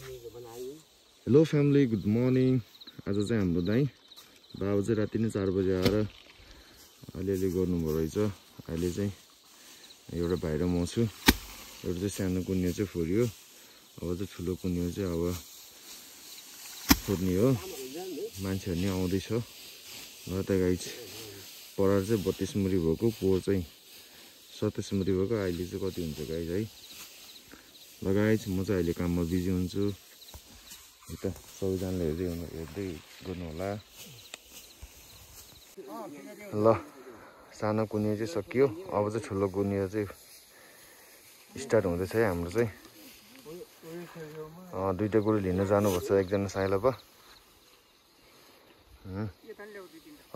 Hello family, good morning. आज चाहिँ हाम्रो दाइ बाबु चाहिँ राति नै 4 बजे आएर अलिअलि गर्नुभयो रहेछ। अहिले चाहिँ एउटा भाइ र म छु। एउटा चाहिँ सानो कुन्यो चाहिँ फोरियो, अब चाहिँ ठुलो कुन्यो चाहिँ अब फोर्ने हो। मान्छेहरू नि आउँदैछ ल त गाइज। परार चाहिँ 32 मुरी भएको, पोहोर चाहिँ 27 मुरी भएको। अहिले चाहिँ कति हुन्छ गाइज है। ल गाइज, म चाहिँ अहिले काममा बिजी हुन्छु। यता सबैजनाले हेर्दै गर्नु होला। ल सानो कुनियो चाहिँ सकियो, अब चाहिँ ठुलो कुनियो चाहिँ स्टार्ट हुँदैछ है हाम्रो चाहिँ। दुईटा कुरो लिन जानुपर्छ, एकजना साइलापा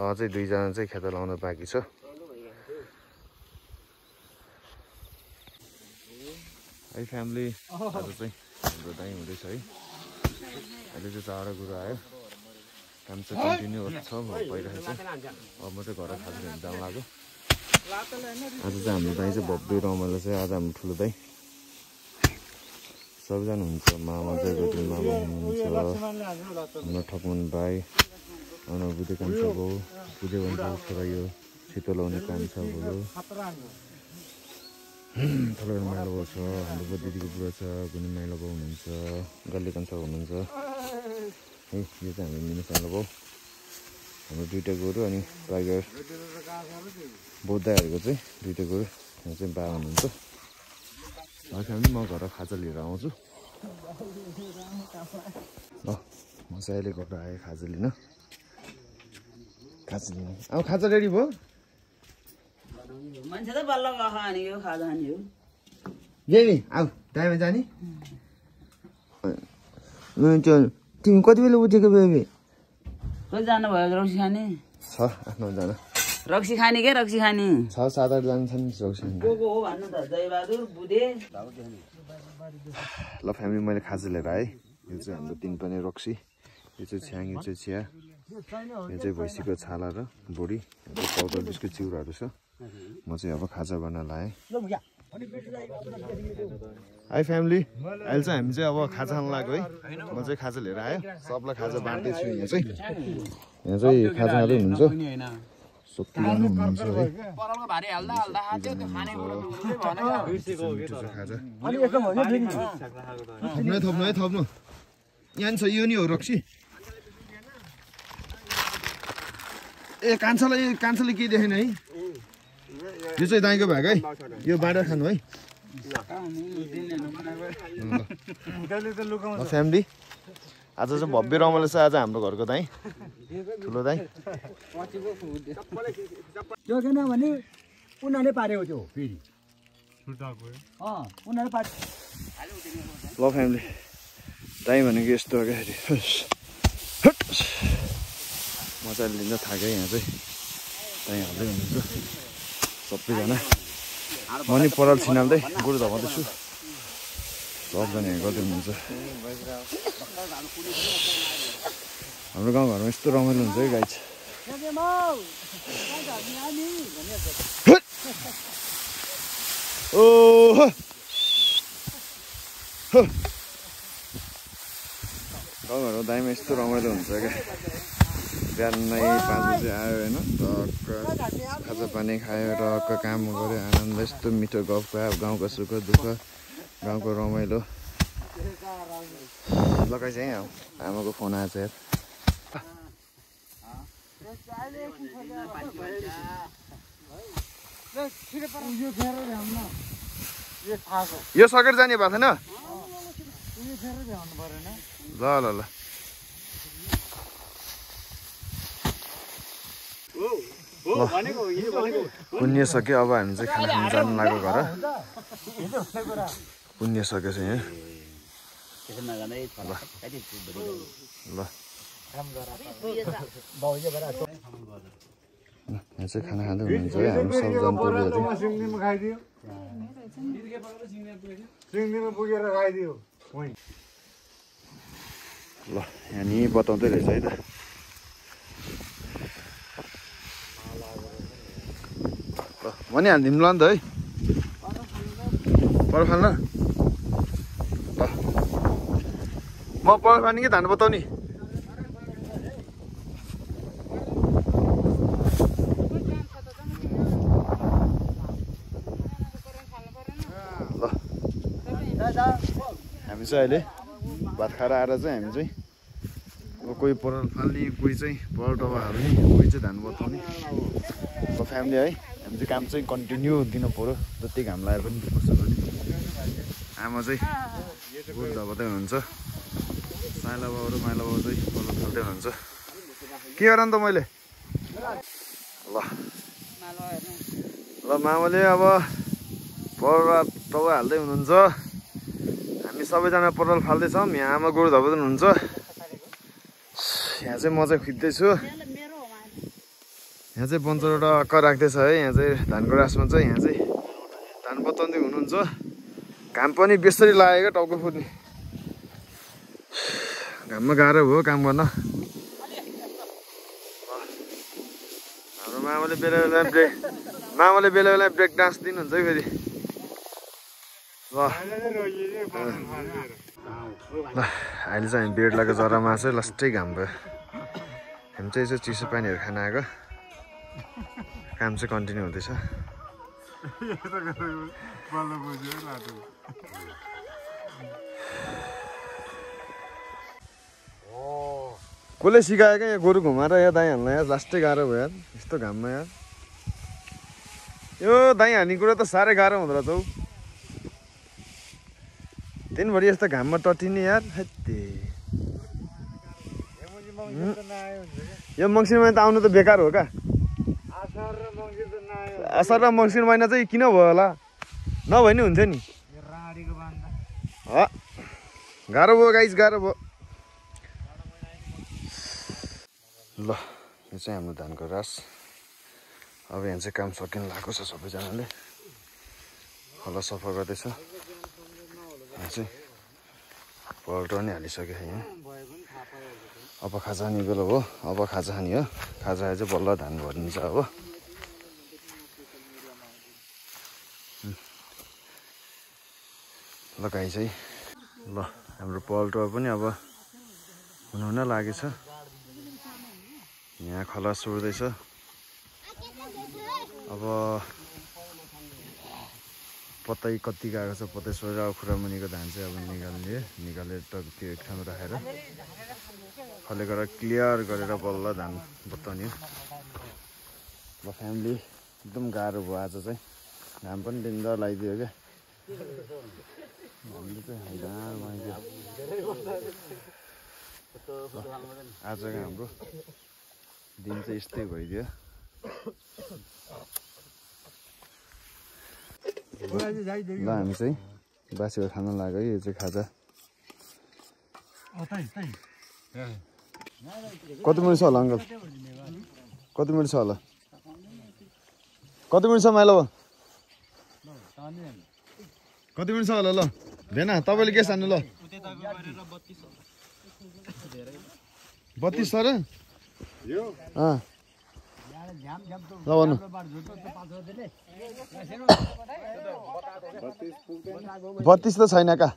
चाहिँ दुईजना चाहिँ खेत लाउन बाँकी छ। है फ्यामिली, आज चाहिँ हाम्रो दाइ हुँदैछ है। अहिले चाहिँ 4 कुरो आयो, काम चाहिँ कन्टिन्यू छ भइरहेको छ। अब म चाहिँ घर खाजा लिन जानु लाग्यो। आज चाहिँ हाम्रो दाइ चाहिँ भव्य रमाइलो चाहिँ। आज हाम्रो ठुलो दाइ सबैजना हुन्छ। मामा चाहिँ गोदरी मामा हुनुहुन्छ, हाम्रो ठकमन भाइ, हाम्रो बुद्धे कान्छा बाउ, बुद्धे भन्छ छोरा, यो छिटो लाउने कान्छा भयो, ठुलो माइलो बाउ छ, हाम्रो दिदीको बुढा छ, गुनी माइलो बाउ हुनुहुन्छ, गल्ली कान्छा हुनुहुन्छ है। यो चाहिँ हाम्रो मिनी सानो बाउ, हाम्रो दुईटा गोरु अनि टाइगर बौद्धहरूको चाहिँ दुईटा गोरु। यहाँ चाहिँ बा हुनुहुन्छ। म घर खाजा लिएर आउँछु। ल म चाहिँ अहिले घर आएँ खाजा लिन। अब खाजा रेडी भयो। मान्छे त बल्ल खाने हो, खाजा खाने हो। बेबी आऊ, टाइममा जाने। तिमी कति बेला उठेको बेबी? कति जानुभयो रक्सी खाने? छ 8-9 रक्सी खाने के रक्सी खाने? 6-7-8 जना छन् रक्सी खाने। को हो भन्नु त? जयबहादुर, बुधे। ल फ्यामिली, मैले खाजा लिएर आएँ। यो चाहिँ हाम्रो 3 पनि रक्सी, यो चाहिँ छ्याङ, यो चाहिँ चिया, यो चाहिँ भैँसीको छाला र बोडी, यो चाहिँ पाउडर बिस्कुट चिउराहरू छ। म चाहिँ अब खाजा गर्न लाएँ। हाई फ्यामिली, अहिले चाहिँ हामी चाहिँ अब खाजा खान लाग्यो है। म चाहिँ खाजा लिएर आयो, सबलाई खाजा बाँड्दैछु। यहाँ चाहिँ खाजा खाँदै हुनुहुन्छ, सबैजना हुनुहुन्छ है। थप्नु है, थप्नु। यहाँ छ, यो नि हो रक्सी। ए कान्छाले के देखेन है। यो चाहिँ दाइको भाग है, यो बाँडेर खानु है। फ्यामिली, आज चाहिँ भव्य रमाइलो छ। आज हाम्रो घरको दाइ, ठुलो दाइ। त्यो किनभने उनीहरूले पारेको थियो फेरि उनीहरूले पारे। ल फ्यामिली, दाइ भनेको यस्तो हो क्या। मजाले लिन थाक्यो यहाँ चाहिँ। दाइ हाल्दै हुनुहुन्छ सबैजना। म नि पराल छिनाल्दै गोरु धपाउँदैछु, सबजना यहाँ गर्दै हुनुहुन्छ। हाम्रो गाउँघरमा यस्तो रमाइलो हुन्छ है गाइज। ओहो गाउँघरमा दाइमा यस्तो रमाइलो हुन्छ क्या। बिहानै 5 बजी आयो होइन, टक्क खाजा पानी खायो, टक्क काम गऱ्यो, आनन्द। यस्तो मिठो गफ भयो, गाउँको सुख दुःख, गाउँको रमाइलो। लगाइ चाहिँ आमाको फोन आएछ यार। यो सकेर जाने भएको छैन। ल ल ल पुण्य सक्यो। अब हामी चाहिँ खाना खान जानु लाग्यो घर। पुण्य सकेछ यहाँ। ल यहाँ चाहिँ खाना खाँदै हुनुहुन्छ है हामी सबजना पुगेर। ल यहाँ नि बताउँदै रहेछ है त। भने हालिदिउँ ल नि त है, पर फाल्न। ल म पराल खाने कि धान बताउने ल हामी चाहिँ अहिले भात खाएर आएर चाहिँ हामी चाहिँ कोही पराल फाल्ने कोही चाहिँ पराल टपा हाल्ने कोही चाहिँ धान बताउने अब फ्यामिली है हामी चाहिँ काम चाहिँ कन्टिन्यू दिनु पऱ्यो जति घाम लगाए पनि दिनुपर्छ भने आमा चाहिँ गुड धपाउँदै हुनुहुन्छ माइला बाबु र माइला बाबु चाहिँ पराल फाल्दै हुनुहुन्छ के गर त मैले ल ल मामाले अब पराल टपा हाल्दै हुनुहुन्छ हामी सबैजना पराल फाल्दैछौँ यहाँ आमा गोरु धपाउँदै हुनुहुन्छ यहाँ चाहिँ म चाहिँ खिच्दैछु यहाँ चाहिँ बन्चरबाट अक्क राख्दैछ है यहाँ चाहिँ धानको रासमा चाहिँ यहाँ चाहिँ धान बताउँदै हुनुहुन्छ घाम पनि बेसरी लाग्यो क्या टाउको फुट्ने घाममा गाह्रो भयो काम गर्न हाम्रो मामाले बेला बेला ब्रेक डान्स दिनुहुन्छ है फेरि ल अहिले चाहिँ हामी बेडलाको जरामा चाहिँ लास्टै घाम भयो हामी चाहिँ यसो चिसो पानीहरू खान आएको काम चाहिँ कन्टिन्यू हुँदैछ कसले सिकायो क्या यहाँ गोरु घुमाएर यहाँ दाइँ हाल्न यार लास्टै गाह्रो भयो यार यस्तो घाममा यार यो दाइँ हाल्ने कुरा त साह्रै गाह्रो हुँदो रहेछ हौ दिनभरि यस्तो घाममा टटिने यार यो मङ्सिर महिना त आउनु त बेकार हो क्या असार र मङ्सिर महिना चाहिँ किन भयो होला नभए नि हुन्थ्यो नि गाह्रो भयो गाइस गाह्रो भयो ल यो चाहिँ हाम्रो धानको रास अब यहाँ चाहिँ काम सकिन लागेको छ सबैजनाले हल्ला सफा गर्दैछ यहाँ चाहिँ पल्टो नि हालिसक्यो यहाँ अब खाजा खाने बेला हो अब खाजा खाने हो खाजा खाए चाहिँ बल्ल धान भरिन्छ अब ल गाई चाहिँ ल हाम्रो पल्टो पनि अब हुन लागेछ यहाँ खलास उड्दैछ अब पत्तै कति गएको छ पत्तै सोरेर अब खुरामुनिको धान चाहिँ अब निकालेर त्यो एक ठाउँमा राखेर खलेर क्लियर गरेर बल्ल धान बताउने अब फ्यामिली एकदम गाह्रो भयो आज चाहिँ घाम पनि डेन्जर लगाइदियो क्या हामीले चाहिँ आजको हाम्रो दिन चाहिँ यस्तै भइदियो ल हामी चाहिँ बासीको खाना लाग्यो यो चाहिँ खाजा कति मिनट छ होला अङ्कल कति मिनट छ होला कति मिनट छ माइला कति मिनट छ होला ल भेना तपाईँले के सान्नु ल 32 सर ल भन्नु 32 त छैन का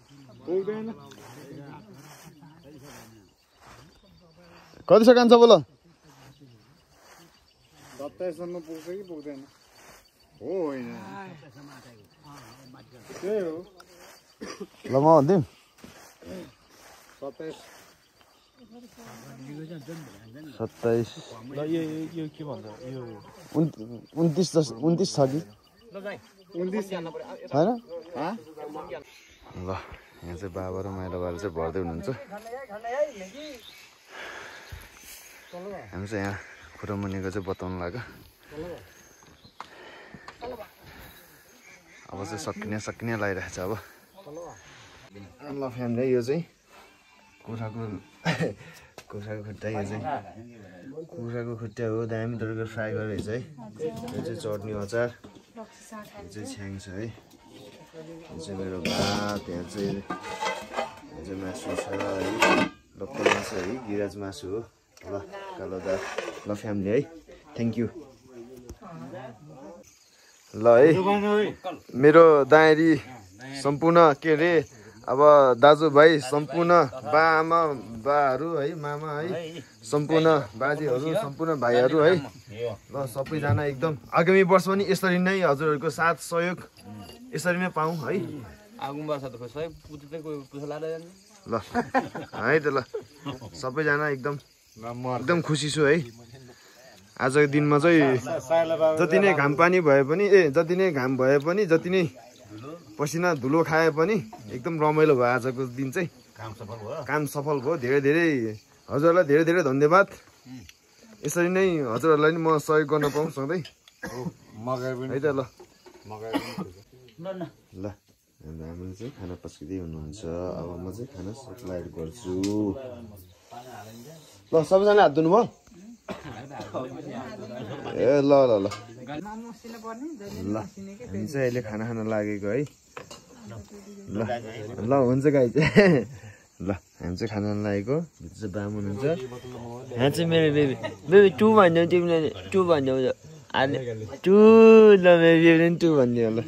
कति सकान्छ बोल 27 सम्म पुग्छ कि पुग्दैन हो होइन त्यही हो ल म भन्दिम 27 ल यो के भन्छ यो 29 छ कि 29 छैन ल यहाँ चाहिँ बाबा र माइला बाबा चाहिँ भर्दै हुनुहुन्छ हामी चाहिँ यहाँ खुरामुनिको चाहिँ बताउनु लाग्यो अब चाहिँ सकिने लगाइरहेको छ अब ल फ्यामिली यो चाहिँ कुखुराको खुट्टा यो चाहिँ कुखुराको खुट्टा हो दामी तरिकाले फ्राई गरेर है यो चाहिँ चटनी अचार यो चाहिँ छ्याङ छ है यो चाहिँ मेरो भात यहाँ चाहिँ मासु छ है लप्पे मासु है गिराज मासु हो ल कालो दाल ल फ्यामिली है थ्याङ्क यू ल है मेरो दायाँरी सम्पूर्ण के अरे अब दाजुभाइ सम्पूर्ण बा आमा बाहरू है मामा है सम्पूर्ण बाजेहरू सम्पूर्ण भाइहरू है ल सबैजना एकदम आगामी वर्ष पनि यसरी नै हजुरहरूको साथ सहयोग यसरी नै पाऊँ है ल है त ल सबैजना एकदम खुसी छु है आजको दिनमा चाहिँ जति नै घाम पानी भए पनि जति नै घाम भए पनि जति नै पसिना धुलो खाए पनि एकदम रमाइलो भयो आजको दिन चाहिँ काम सफल भयो धेरै धेरै हजुरहरूलाई धेरै धेरै धन्यवाद यसरी नै हजुरहरूलाई नि म सहयोग गर्न पाऊँ सधैँ है त ल ल हामीले चाहिँ खाना पस्किँदै हुनुहुन्छ अब म चाहिँ खाना सप्लाइड गर्छु ल सबैजना हात धुनुभयो ए ल ल ल ल हामी चाहिँ अहिले खाना खान लागेको है ल ल हुन्छ गाई चाहिँ ल हामी चाहिँ खाना लागेको भित्र चाहिँ बाम हुनुहुन्छ यहाँ चाहिँ मेरो बेबी बेबी 2 भनिदेऊ तिमीले 2 भनिदेऊ 2 ल मेरो बेबीले 2 भनिदियो ल